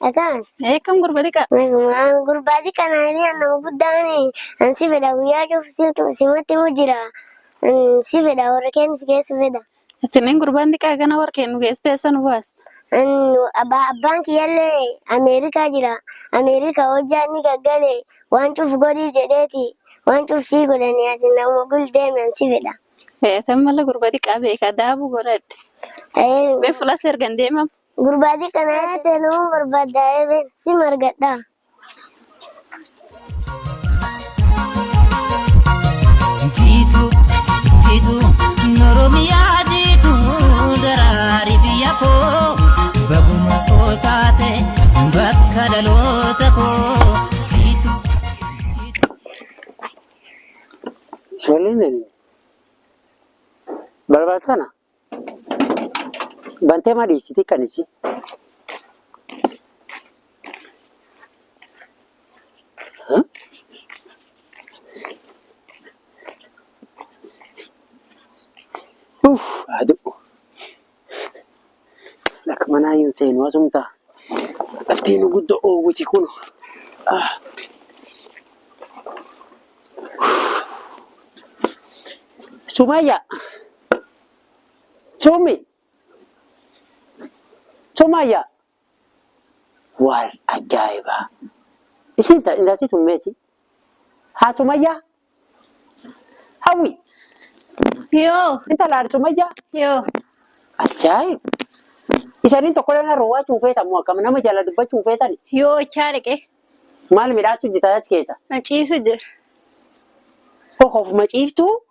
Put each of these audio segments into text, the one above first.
Akkaan. Eekkam gurba xiqqaa. Gurbaa xiqqaa naanii nama guddaan an si fedha guyyaa cuuf simatti himu jira. Si fedha warra keenya si geessu fedha. Ittiin gurbaan xiqqaa gana warqee nu geessitee eessa nu baasta? Abbaan kiyyallee Ameerikaa jira. Ameerikaa hojjaa inni gaggale waan cuuf godhiif jedheeti. Waan cuuf sii godhanii ati nama gul deeme an si fedha. Tan mala gurba xiqqaa beekaa daabuu godhadhe. Bee fuula seergan deemam. Gurbaa xiqqaa naanii ta'e nama barbaaddaa eebeen si margadhaa. Jiitu jiitu Oromiyaa jiitu daraari biyya koo baguma koo taate bakka dhaloota koo jiitu. Ijoolleen balbala kana bantee maa dhiyeessiti kan isii? Uff, aduu. Lakka manaa hin seenu asumta. Laftiin guddoo oowwiti kun. Sumayya. Sumi. Sumayya. Waan ajaa'ibaa. Isin intalti tummeesi. Haa Sumayyaa. Hawwi. Yoo. Intala Sumayyaa. Yoo. Ajaa'ib. Isaniin tokko lama roowwachuu feetan moo akkam nama jala dubbachuu feetan? Yoo ichaa dhaqee. Maal midhaasuu jirta achi keessa? Maciisu jira. Kokoof maciiftuu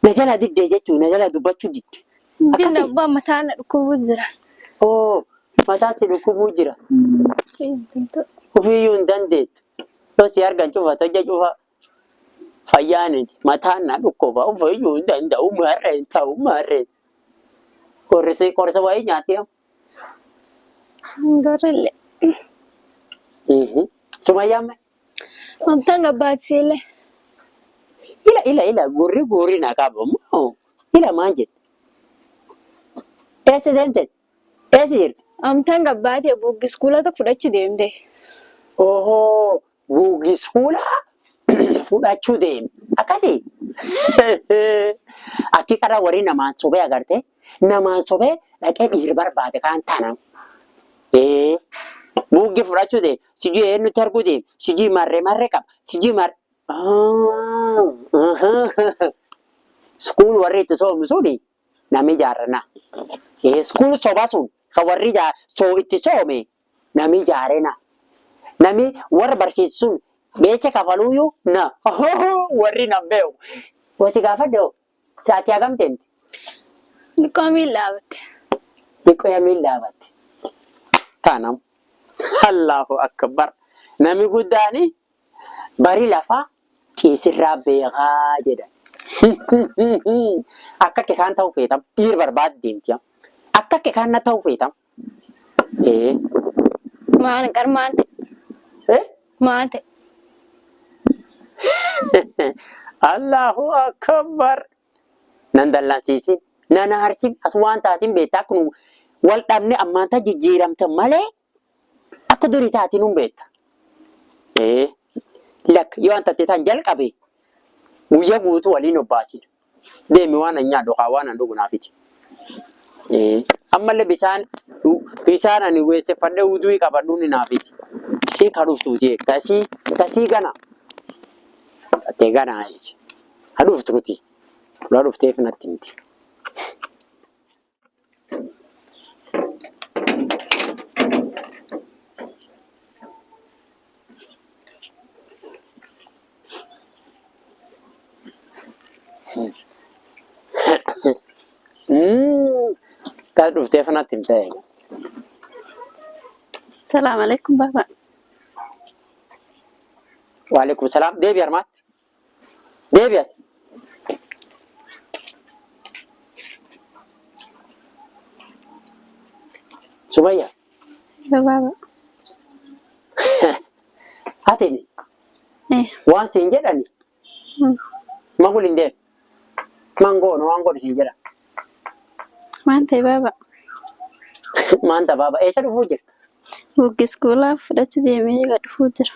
na jala diddee jechuun na jala dubbachuu didde. Dinna abbaa mataa na dhukkubuu jira. Oo mataa si dhukkubuu jira. Ofiiyyuu hin dandeettu. Yoo si argan cufa tojja cufa fayyaaniti mataan na dhukkuba ofiiyyuu hin danda'u maarreen ta'u maarreen. Qorrisi qorsa wayii nyaatee. Garrillee. Sumayyaan mee? Mamtaan gabbaatisiillee. Ila ila ila gurri gurri na qaba moo ila maan jedhe. Eessa deemte? Eessa jirti? Amtaan gabbaatee buuggiskuula tokko fudhachuu deemte. Ohoo buuggiskuula fudhachuu deemte. Akkasii. Akki karaa warri namaan sobee agartee namaan sobee dhaqee dhiira barbaade kaan tanam. Ee buuggi fudhachuu deem sijii eenyutti arguu deem sijii marree marree qaba sijii marree. Skuul warri itti soomu suni nami ijaarranna. Skuul soba sun kan warri soo itti soome nami ijaarena. Nami warra barsiisu sun beecha kafaluuyyuu na warri nan beeku. Wasi gaafadhe hoo sa'aatii hagam deemte? Xiqqoo miila dhaabatte. Xiqqoo miila dhaabatte. Tanam. Allahu akbar. Nami guddaani bari lafaa ciisirraa beekaa jedhan. Akka kee kaan ta'uu feetam dhiir barbaad deemti. Akka kee kaan na ta'uu feetam. Ee. Maan qar maan ta'e? Eh? Maan ta'e? Allahu akbar. Nan dallansiisin. Nan aarsin as waan taatiin beektaa kun wal dhabne ammaan ta jijjiiramte malee akka durii taatiin hun beekta. Ee. Lak yoo an tattee tan jalqabe guyyaa guutuu waliin obbaasin. Deemi waan an nyaadhu kaa waan an dhugu naafiti. Ee. Ammallee bisaan bisaan ani weesseffadhee uduu qabadhu ni naafiti. Isiin ka dhuftuuti tasii tasii gana. Tattee ganaa jechi. Ha dhuftuuti. Fuula dhufteef natti himti. Kas dhufteef natti himte. Salaam alaikum baaba. Waalaikum salaam. Deebi harmaatti. Deebi as. Sumayya. Yoo baaba. Ati waan siin jedhani magul hin deemu. Mangoon waan godhu siin jedha. Maan ta'e baaba. Maanta baaba eessa dhufuu jirta? Buuggi iskuulaa fudhachuu deemee gad dhufuu jira.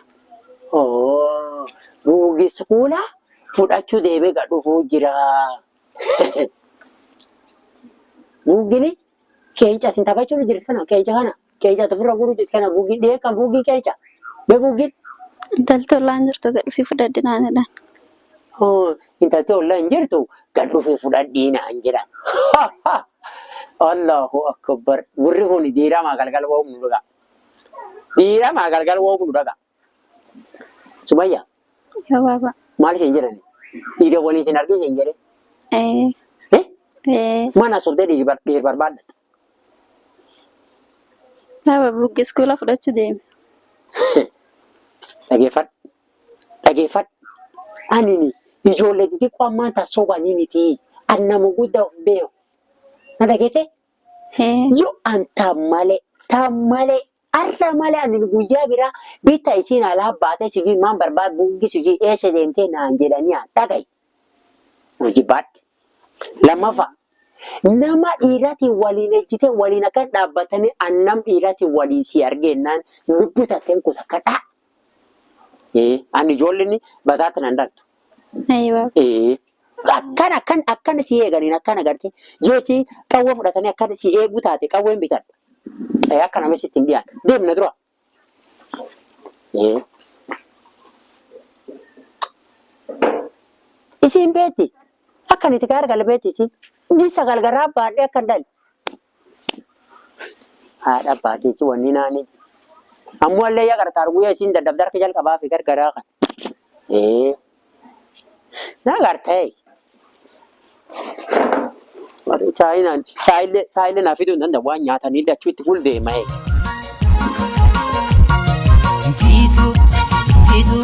Oo, buuggi iskuulaa fudhachuu deemee gad dhufuu jira. Buuggini qeenca isin taphachuu jirti kana qeenca kana qeenca ofirra guuruu jirti kana buuggi dhiyee kan buuggi qeenca. Mee buuggiin? Intalti ollaan jirtu gad dhufii fudhadhi naan jedhan. Oo, intalti ollaa hin jirtu gad dhufee fudhadhii naan jedhan. Allahu akbar. Gurri kun diiramaa galgal wa'uuf nu dhaga. Diiramaa galgal wa'uuf nu dhaga. Sumayya Yoo baaba. maal isin jedhani? Dhiira waliin isin argee isin jedhe? Ee. Eh? Ee. Mana sobdee dhiira barbaaddat. Baaba buuggi iskuulaa fudhachuu deeme. Dhageeffadhu. Dhageeffadhu. Anini ijoollee xixiqqoo ammaan tan sobanii miti. An nama guddaa of beeku. Na dhageette? Ee. Yoo an tan malee tan malee arra malee ani guyyaa biraa bitta isiin alaa baatee sijii maan barbaad buuggi sijii eessa deemtee naan jedhanii an dhagaye. Hojii baadhe. Lammaffaa nama dhiiraatiin waliin ejjite waliin akka dhaabbatanii an nam dhiiraatiin waliin si argeennaan lubbuu tatteen kun akka dhaa. Ani ijoolleen bataatti nan dhaltu. Ee baaba. Akkan akkan akkan si eeganiin akkan agartee yoo si qawwee fudhatanii akkan si eeguu taate qawween bitadha. Akka nama sitti hin dhiyaanne. Deemna dura. Isiin beetti. Akkan itti gaara beetti isiin. Jisa galgaraa baadhee akkan dhali. Haadha baateechi wanni naani. Ammoo illee yaa gargaar guyyaa isiin dadhabde harka jalqabaa fi gargaraa kan. Na gartee. Chaayinaan chaayillee chaayillee naa fiduu hin danda'u waan nyaatanii dachuu itti guldeema. Jiitu jiitu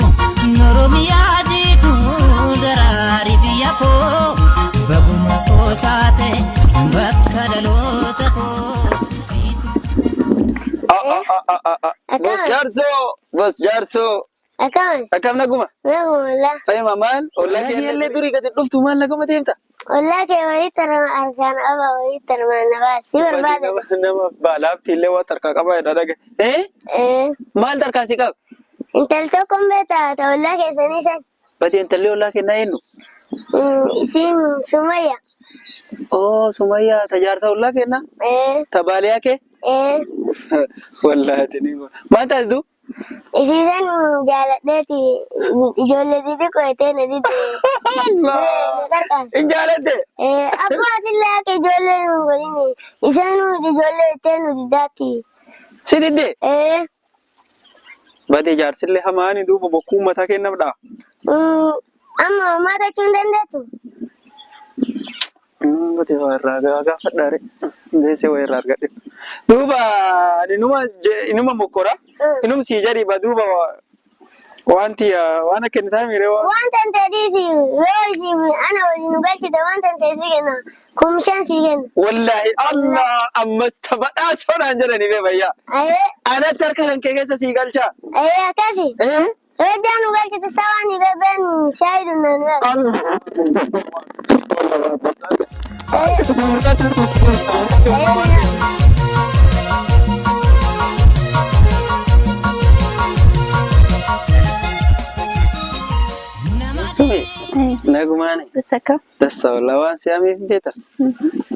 Oromiyaa jiitu daraari biyya koo baguma koo taate bakka dhaloota koo jiitu. Bos jaarsoo, bos jaarsoo. Akkam? Akkam naguma? Naguma. Fayyuma maal? Ollaa kee illee durii gadi dhuftu maal naguma deemta? Ollaa kee walitti harkaan qaba walitti armaan na baas. Si barbaada. Nama baalaafti illee waan tarkaa qaba jedha dhaga. Eh? Ee. Maal tarkaa si qaba? Intalli tokko hin beektaa ta ollaa keessanii san. Bati intalli ollaa kennaa eenyu? Isiin Sumayya. Oo Sumayyaa ta jaarsa ollaa kennaa? Ee. Ta baaliyaa kee? Ee. Wallaahi ni maal taasisu? Isiisan jaaladheeti ijoollee xixiqqoo jettee na didde. Na qarqaar. Hin jaalatte? Abbaatillee akka ijoollee nu hin godhini. Isaan nuti ijoollee jettee nu diddaatti. Si didde? Ee. Bati jaarsillee hamaani duuba bokkuu mataa kennaaf dha. Amma homaa tachuu hin dandeettu. Bati waa irraa gaafadha re. Beesee waa irraa argadhe. Duuba inuma inuma mokkora. Inum si jariba duuba wanti waan akka inni taa'e waan. Waan tanteetiisi yoo isii ana waliin nu galchite waan tanteesii kenna. 5,000 sii kenna. Wallaahi Allah ammas taphaadhaa sonaan jedhanii bee bayyaa. Ayee Anatti harka kan kee keessa sii galchaa. ayee akkasi. Eh? Yoo jaan nu galchite sawaan irra been shaayii dhunnaan bara. Sumi Ee. nagumaani. Bas akkam? Dassa walaa waan si'ameef beekta.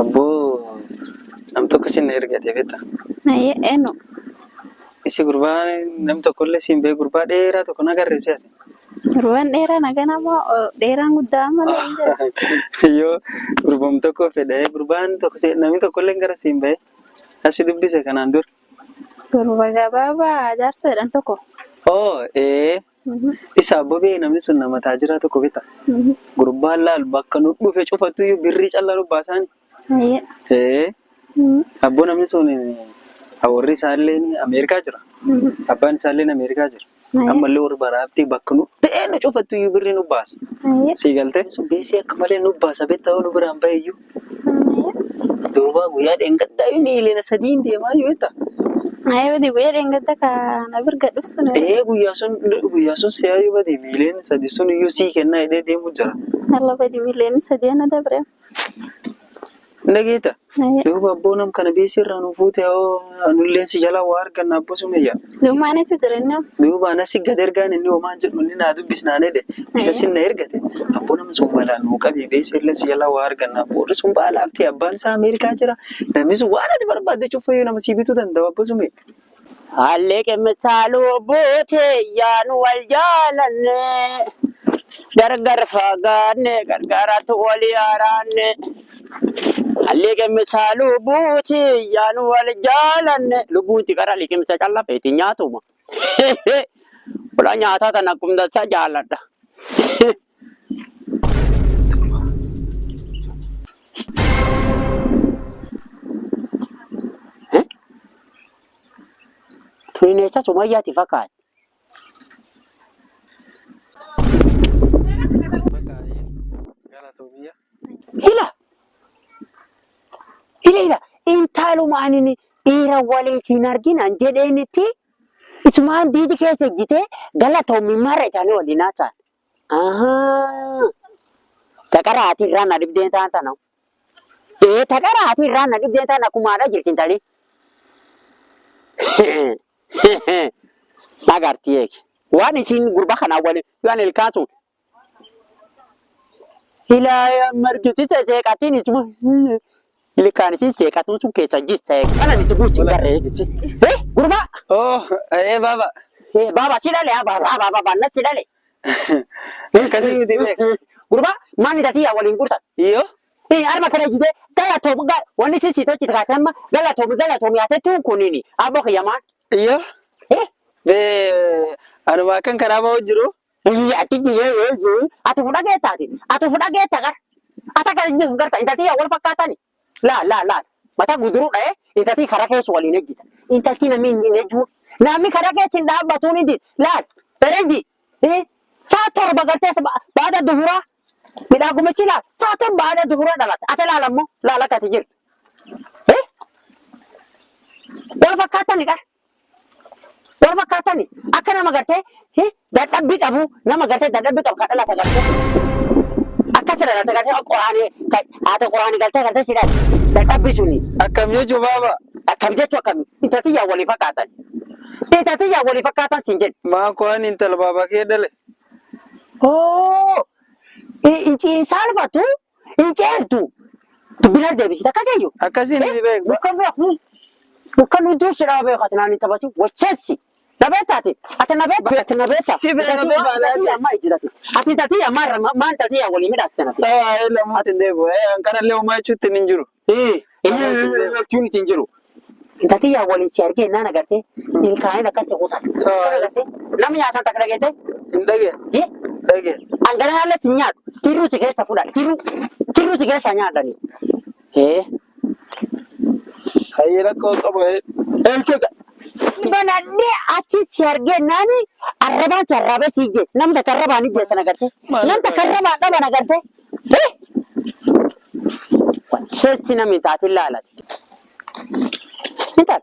Abboo nam tokko sin ergate beekta. Ayee eenyu? Isi gurbaan nam tokkollee siin beeku gurbaa dheeraa tokko na garreesse ati. Gurbaan dheeraa nagana moo dheeraan guddaa malee hin jiru? Yoo gurbaan tokko fedhe gurbaan tokko namni tokkollee gara siin bahe asi dubbise kanaan dura. Gurba gabaabaa jaarsoo jedhan tokko. Oo ee isa abboo bee namni sun nama taajiraa tokko beekta. Gurbaan laal bakka nu dhufe cufattu iyyuu birrii callaa nu baasaani. Ayee. Ee abboo namni sun warri isaallee Ameerikaa jira. Abbaan isaallee Ameerikaa jira. Ammallee warri baraabtii bakka nu ta'ee nu cufattu iyyuu birrii nu baasa. Ayee. Sii galtee sun beesii akka malee nu baasa beektaa yoo nu biraan bahe iyyuu. Duuba guyyaa dheengaddaa miiliyoona 3 deemaa iyyuu beektaa. Ayee badi guyyaa dheengadda ka na birga dhufsun. Ee guyyaa sun si'aayyuu badi miiliyoona 3 sun iyyuu sii kennaa jedhee deemu jira. Alla badi miiliyoona 3 ana dabre. Dhageeta. Duuba abboo nam kana beesirraa nu fuute hoo nulleen si jalaa waa arganna abboo Sumayyaa. Duuba anatu jireenya. Duuba anas gad ergaan inni homaan jedhu inni naa dubbisnaan jedhe isa sinna ergate abboo nama sun malaan nuu qabi beesirra si jalaa waa arganna abboo warri sun baalaafte abbaan isaa Ameerikaa jira namni sun waan ati barbaadde cufayyuu nama sii bituu danda'u abboo Sumayyaa. Haalli qimmitaaluu buutee yaanu wal jaalanne gargar fagaanne gargaaratu walii haaraanne. Haalli qimmitaaluu buutee yaanu wal jaalanne lubbuun tiqara liqimsa callaa feeti nyaatuma. Wala nyaataa tana akkumdachaa jaaladha. Tuni Sumayyaati fakkaatti. Ila ila ila intaluma ani dhiira waliitiin arginan jedheenitti isumaan diidi keessa ejjitee galatoomi mara isaanii waliin haasa'an. Ahaa. Taqaraatii irraa na dhibdeen ta'an tana. Ee taqaraatii irraa na dhibdeen ta'an akkuma haadha jirti intali. Agartii eegi. Waan isin gurba kanaa waliin waan ilkaan sun. Ilaa margisiisa seeqatiin isuma ilkaan isin seeqatuun sun keessa jissa eegi. Kana itti buusin garee eegisi. Eh gurbaa. Oh ee baaba. Eh baaba si dhale haa baaba baaba baaba na si dhale. Akkasii miti beek. Gurbaa maal tatii yaa waliin gurtan. Iyyoo. Eh arma kana jide galatoomi wanni isin si tolchite kaatee amma galatoomi galatoomi yaatee tuun kunini abboo kiyyamaan. Iyyoo. Eh Bee anuma akkan karaa ba'u jiru. Ati ati fudha geettaati. Ati fudha geetta gar. Ata kan inni garta intalti yaa wal fakkaatani. Laa laa laa. Mata guduruu dha'ee intalti karaa keessa waliin ejjita. Intalti namni hin ejjuu. Namni karaa keessa hin dhaabbatuun hin Laa ferenji. Saa torba gartee baada duhuraa. Midhaagumichi laa saa torba baada duhuraa dhalate. Ati laala immoo laala akka ati jirtu. Wal fakkaatani qara. Wal fakkaatani akka nama gartee dadhabbii qabu nama gartee dadhabbii qabu kan dhalate gartee. Akkas dhalate gartee qoraanii haata qoraanii galtee gartee si dhalate. Dadhabbii suni Akkam jechuun baaba. Akkam jechuu akkam intalti yaa walii fakkaatan. Intalti yaa walii fakkaatan siin jedhu. Maa ko'an intala baaba kee dhale. Oo hin saalfatu hin ceertu. Dubbina deebisita akkaseyyuu. Akkasiin miti beek. Muka beeku. Muka nu dursi dhaa beeku ati naannoo taphatu wacheessi. Na beektaati. Ati na beekta. Ati na beekta. Si beeka beeka Ati ammaa ejjitati. Ati intalti ammaa irra maan intalti yaa walii midhaasite nati. Sawa ee lamuutti hin deebi'u. Ee kanallee homaa jechuutti hin jiru. Inni hin jiru. Intalti yaa waliin si argee naan agartee ilkaaniin akkas kutan. Sawa. Namni nyaatan takka dhageette. Hin dhageen. Dhageen. Angalaallee si nyaatu. Tiruu si keessa fudhan. Tiruu tiruu si keessa nyaatani. Hayyee rakkoo qabu ee. Banadhee achi si argee naani arrabaan si arrabee si ijje. Namni takka arrabaan ijjeessan agartee. Namni takka arrabaan dhaban agartee. Sheessi namni taatiin laalati. Intal.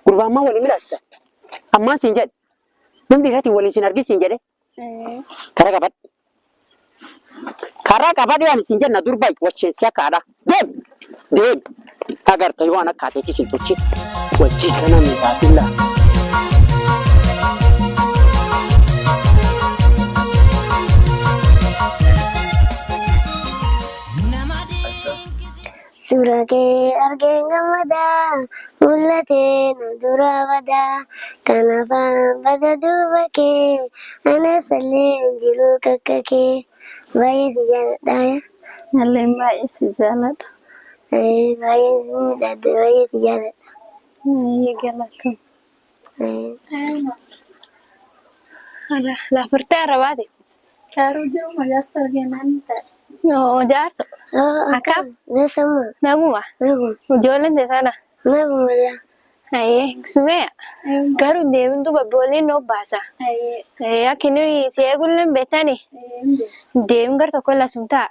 Gurbaan ammaa waliin midhaasisa. Ammaan siin jedhe. Namni dhiiraatiin waliin siin argisiin jedhe. Karaa qabadhu. Karaa qabadhu waan isin jenna durba wacheessi akkaadha. Deem! Deem! Agarta yoo waan akkaateetti isin tolchi. Wajjin kana miidhaafin laa. Suura kee argeen gammadaa, mul'atee na dura badaa. Kan afaan bada duuba kee, ana sallee hin jiru kakka kee. Baay'ee si jaalladha. Nalleen baay'ee si jaalladha. Baay'ee si miidhagde, baay'ee si jaalladha. Baay'ee galatoom. Lafartee arrabaati. Kaaruu jiru jaarsa argeenaan ta'e. Yoo jaarsa. Akkam? Nasama. Naguma. Naguma. Ijoolleen teessana. Naguma yaa. Ayyee Sumeya. Garuu deemin duuba booliin noo baasa. Akka inni si eegullee beektani. Deemin gar tokko lasum ta'a.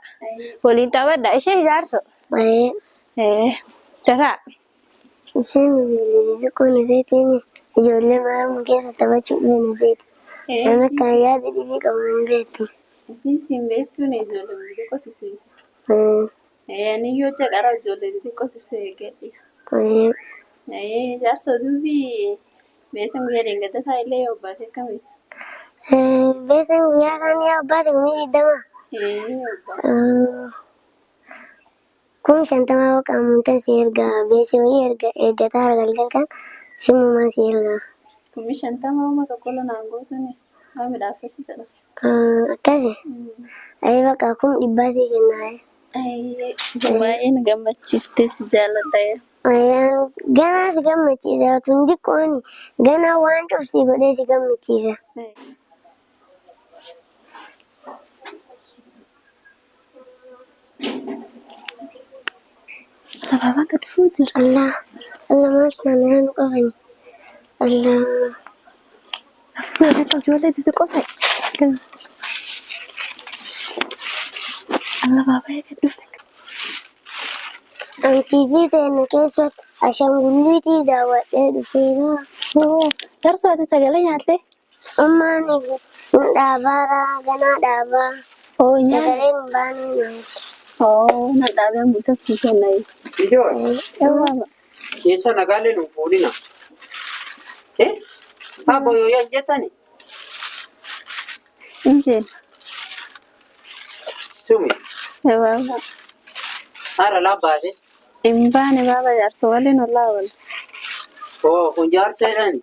Waliin taphadha. Ishee jaarsa. Baay'ee. Tasaa. Isheen ijoollee xixiqqoon iseetiin ijoollee maaramu keessa taphachuu dhufeen iseeti. Nama akka yaada dhibii qabu hin beektu. Isin siin beektuun ijoollee xixiqqoo sisee. Ani yoo caqara ijoollee xixiqqoo sisee gadhi. Jaarsoo duubi beesan guyyaa deengada isaa illee yoo baate akkami? Beesan guyyaa kaan yaa baate 20,000. Yoo 50,000 waqaamuuntan si erga beesii wayii erga eeggataa galgal kan simumaan si erga. 50,000 uma tokko naan gootuuni waa midhaafachuu fedha. Akkasi. Ayii baqa 100,000 si kennaa. Baay'ee na gammachiiftee si jaalladha. Ayyaan ganaa si gammachiisa tun xiqqooni ganaa waan cufsii godhee si gammachiisa. Alaabaan gad dhufuu jira. Allah Allah maal taana yaa nu qabani. Allah. Afurii akka ijoollee xixiqqoo ta'e. Alaabaa gad dhufe. An TV teenya keessatti ashaangulliitii daawwadhee dhufeera. Jarsoo ati sagalee nyaattee? Ammaan hin dhaabaara ganaa dhaabaa. Oo nyaata. Sagaleen hin baane nyaata. Oo na dhaabee muta sii kenna. Ijoollee Yawaaba. keessa nagaalee nu fuudhina. Abbo yoo yan jettani. Injeen. Sumi Yawaaba. haara laabbaate. Hin baane baaba jaarsoo waliin ollaa wal. Oo kun jaarsoo jedhani.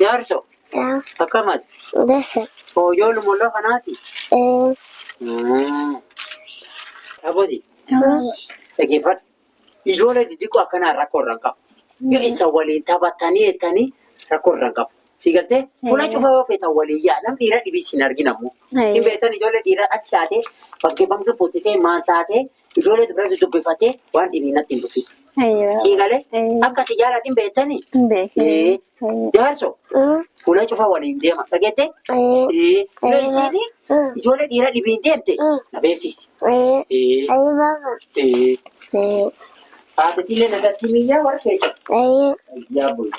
Jaarsoo Yaa akkamati. dasa. Oo ijoolluma ollaa kanaati. Abbooti dhaggeeffadhu. Ijoollee xixiqqoo akkanaa rakkoo irra hin qabu. Yoo isa waliin taphatanii jettanii rakkoo irra hin qabu. Si galtee fuula cufa yoo feetan waliin yaa namni dhiira dhibii siin argina ammoo. Hin beektan ijoollee dhiiraa achi taatee bakkee bakkee fuuttitee maal taatee ijoollee dubara dubbifatee waan dhibii natti hin dhufin. Si galee akka si jaalladhin beektanii. Beekee. Jaarsoo fuula cufa waliin deema dhageettee. Yoo isiin ijoollee dhiiraa dhibiin deemte na beeksisi. Ayii baaba. Haatitillee nagatti miyyaa warra keessa. Ayii. Yaa boyyaa.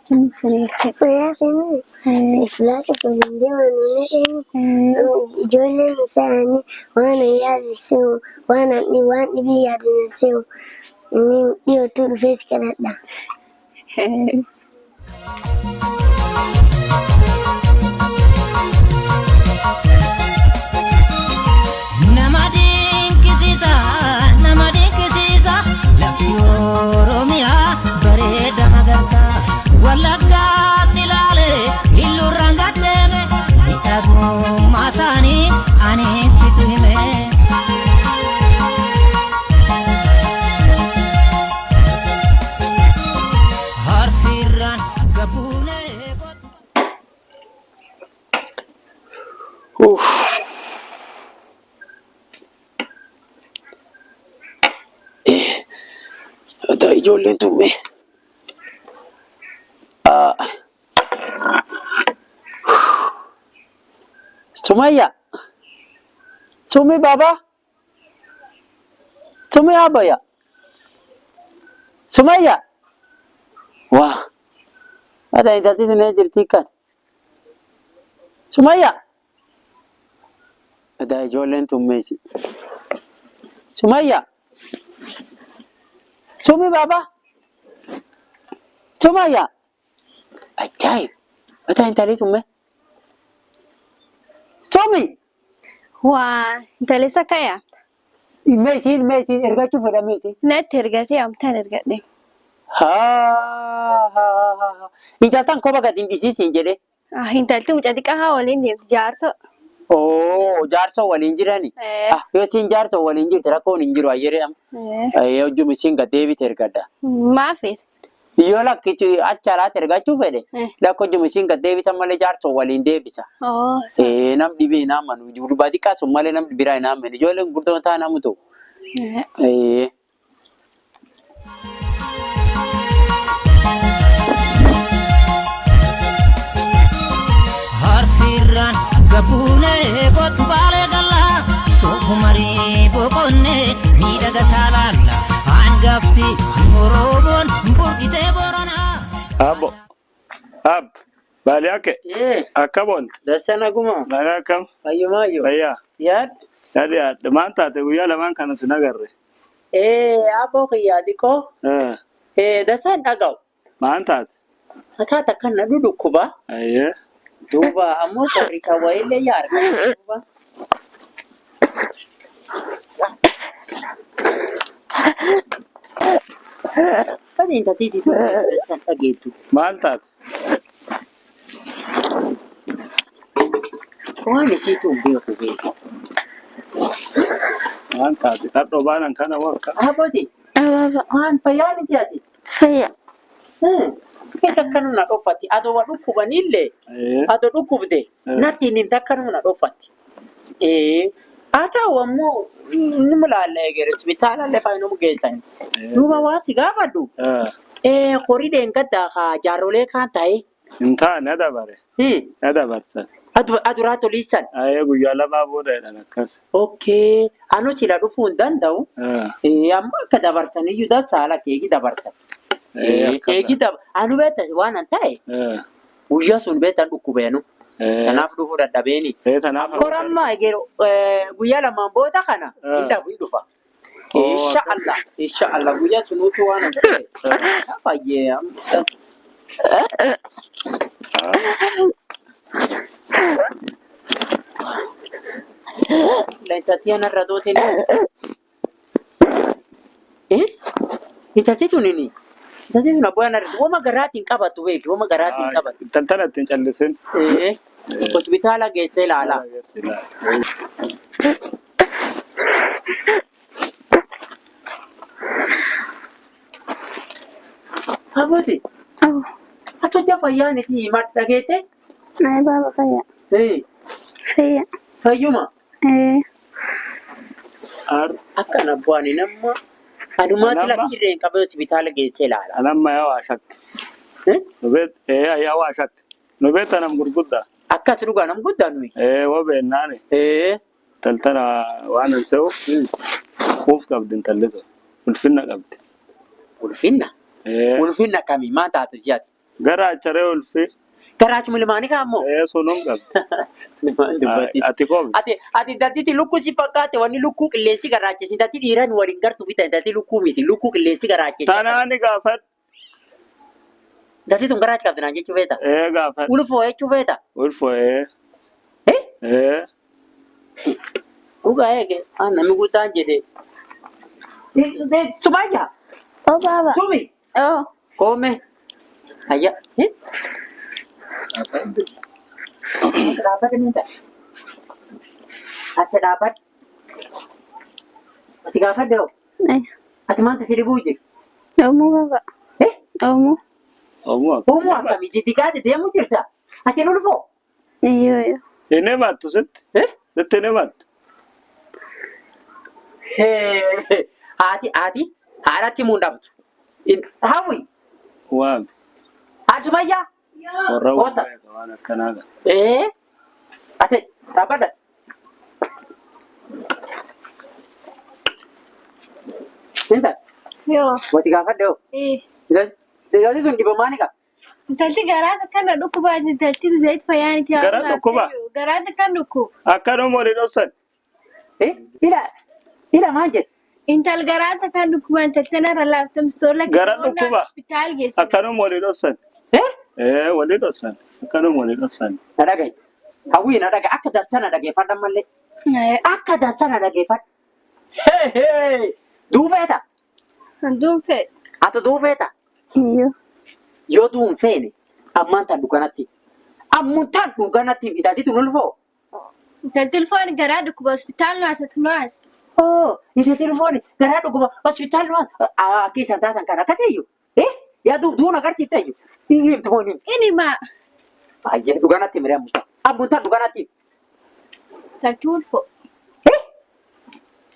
Guyyaa sanii fuula cufa waliin deeman nuuni ijoolleen isaanii waan an yaadu se'u waan an waan dhibii yaadu na se'u inni dhiyootuu dhufee si kadhadha. Nama dinqisiisa, nama dinqisiisa, lafti Oromiyaa bareeda magarsa. Wallaggaa silaalee illuurraan gaddeeme, miidhagummaa isaanii ani itti hime. Harsiirraan gabuunee kottu. Uff. Ata ijoolleen tumme. Sumayya. Sumi baba. Sumi abaya. Sumayya. Wah. Ata intalti sun ee jirti kan. Sumayya. Ata ijoolleen tummeesi. Sumayya. Sumi baba. Sumayya. Ajaa'ib! Ata intalli tumme. Sumi! Waa intalli isa kaya. Meesiin meesiin ergachuu fedha meesiin. Natti ergatee amtaan ergadhe. Haa haa haa. Intaltan kopha gadi hin dhisiisiin jedhee. Intalti mucaa xiqqaa haa waliin deemti jaarsoo. Oo jaarsoo waliin jirani. Ah yoo isiin jaarsoo waliin jirte rakkoon hin jiru ayyeree amma. Hojjum isiin gad deebite ergadha. Maafis. Yoo lakkichi achi alaatti ergachuu fedhe lakka hojjum isiin gad deebitan malee jaarsoo waliin deebisa. Oo. Nam dhibee hin amanu gurbaa xiqqaa sun malee namni biraa hin amanu ijoolleen gurguddoon ta'an hamutu. Harsiirraan gabuunee kottu baalee gallaa soofumarii boqonnee miidhaga saalaalla hangafti Oromoon Itee Booranaa. Abbo. Ab. Baali akka. Akka boolte. Dassana guma. Nagaa akkam. Fayyumaayyoo. Fayyaa. Yaad. Yaadi yaadde maan taate guyyaa lamaan kana sin agarre. Aboo kiyyaa xiqqoo. Dassaan dhaga'u. Maan taate. Mataa kan na dhudhukkuba. Ayyee. Duuba ammoo qorricha wayiillee yaarga. Duuba. Fadhi intaltii dassaan dhageettu. Maal taate? Waan isiitu hin beeku beeku. Maan taate? Dhadhoo baanan kana wakka. Abooti. Ababa. Maan fayyaa miti ati. Fayya. Akka akkanu na dhoffatti. Adoo wa dhukkubanillee. Ayyee. Adoo dhukkubde. Natti hin himte akkanuma na dhoffatti. Haa ta'u ammoo ni mulaalla eegere hospitaalallee fa'aa nu geessani. Duuba waan si gaafadhu. Horii dheengaddaa haa jaarrolee kaan ta'e. Hin taane dabare. Na dabarsan. Aduraa toliisan. Ayyee guyyaa lamaa booda jedhan akkas. Okay. Anu sila dhufuu hin danda'u. Amma akka dabarsaniyyuu dansa keegi dabarsan. Eegi anu beekta waan an ta'e guyyaa sun beektan dhukkubeenu. Kanaaf dhufuu dadhabeeni. Tanaaf. Korammaa guyyaa lamaan booda kana hin dhabu hin dhufa. Insha Allah insha Allah guyyaa sun utuu waan an ta'e. Fayyee. Intaltii anarra dooteen. Intaltii tunini. Intaltii tun abbaa anarra wama garaatiin qabatu beeki wama garaatiin qabatu. Intaltana ittiin callisin. Hospitaala geessee ilaala. Abbooti. Ati hojja fayyaa niti himadhu dhageette? Nay baba fayya. Fayya. Fayyuma. Akkana bu'aan nama adumaatti lakkirree hin qabee hospitaala geessee ilaala. Anamma yaa waa shakke. Yaa waa shakke. Nu beekta nam gurguddaa. Akkas dhugaa nam guddaa nuyi. Woo beeknaani. Taltala waan hin se'u. Quuf qabdi intalli sun. Ulfinna qabdi. Ulfinna? Ulfinna kamii maal taate si'ati? Garaacharee ulfi. Garaachuma ilmaanii kaa'ammoo? Sunum qabdi. Ati koomti. Ati ati dantiti lukkuu si fakkaate wanni lukkuu qilleensi garaachisi danti dhiiran waliin gartuu bitan danti lukkuu miti lukkuu qilleensi garaachisi. Tanaani gaafadhu. Danti tun garaacha qabdi naan jechuu feeta. Gaafadhu. Ulfoo jechuu feeta. Ulfoo ee. Dhugaa eege namni guddaan jedhe. Sumayyaa. Oh baba. Tumi. Oh. Koome. Ayya. Acha dhaabbadhu ni ta'a. Acha dhaabbadhu. Si gaafadhe hoo? Ati maanta si dhibuu jiru? Oomuu baba. Oomuu. Oomuu akkamii diddigaate deemuu jirta? Ati hin ulfoo? Iyyoo yoo. Hin himattu sitti? Sitti hin himattu? Haati haati haadhatti himuu hin dhabdu. Hawwi. Waami. Haati Sumayyaa. Warra waan akkanaa kana. Ase dhaabbadhas. Intal. Yoo. Wasi gaafadhe hoo? Intalli sun dhibamaa ni qaba. Intalti garaa kana dhukkuba intalti zayit fayyaaniti. Garaa dhukkuba? Garaa kan dhukkuba. Akkanuma walii dhoksan. Ila ila maal jedhe? Intal garaa kan dhukkuba intalti tanarra laaftamtu. Garaa dhukkuba? Hospitaal geesse. Akkanuma walii dhoksan. Walii dhoksan. Akkanuma walii dhoksan. Na dhagaye. Hawwii na dhagaye. Akka dansa na dhageeffadha mallee. Akka dansa na dhageeffadha. Duufeeta. Duufee. Ati duufeeta. Iyyoo. Yoo duun feene ammaan tan dhuganatti. Ammaan tan dhuganatti intalti tun ulfoo. Intalti ulfoon garaa dhukkuba hospitaal nu asatti nu as. Intalti ulfoon garaa dhukkuba hospitaal nu as. Akka isaan taatan kan akkasiyyuu. Yaa duun agarsiifte iyyuu. Himtu moo himtu. Inni maa. Baay'ee dhuganatti miree ammutaa. Ammutaa dhuganatti. Intalti ulfoo.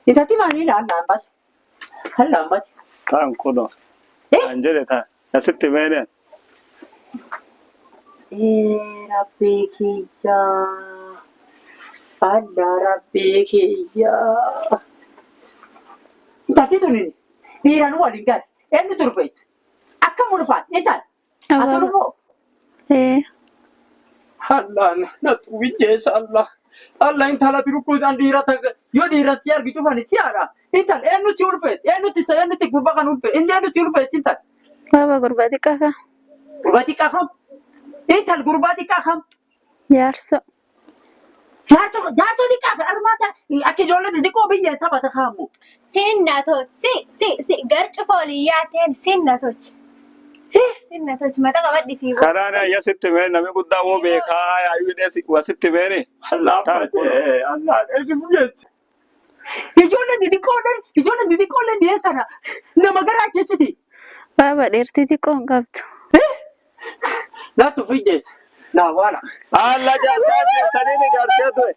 Intalti maanii laallaan baate. Hallaan baate. Taan kunoo. Kan jedhe taan. Asitti meeneen. Rabbii kiyyaa. Alla rabbii kiyyaa. Intalti tun dhiiraan waliin galte. Eenyu turfeessa? Akkam ulfaat intal. Ati ulfoo. Allah na wijjeessa Allah. Allah intala tirukkuudhaan dhiira takka yoo dhiira si argitu fani si haadha. Intal eenyu si ulfeet eenyutti eenyutti gurba kan ulfe inni eenyu si ulfeet intal. Baaba gurbaa xiqqaa kan. Gurbaa xiqqaa kam? Intal gurbaa xiqqaa kam? Jaarso. Jaarso jaarso xiqqaa kan armaata akka ijoollee xixiqqoo biyya taphata kaamu. Sinnatoch si si si gar cufa olii yaateen sinnatoch. Sinnatoch mata qabadhi fi Karaan ayya sitti mee namni guddaa woo beekaa ayyuu hidhee wasitti meeni. Allah Allah elki bugeetti. Ijoolleen xixiqqoolleen ijoolleen xixiqqoolleen dhiyee kana nama garaachessiti. Baaba dhiirti xiqqoo hin qabdu. Laatu fijjeesse. Naa waala. Alla jaarsaa taniin jaarsee ture.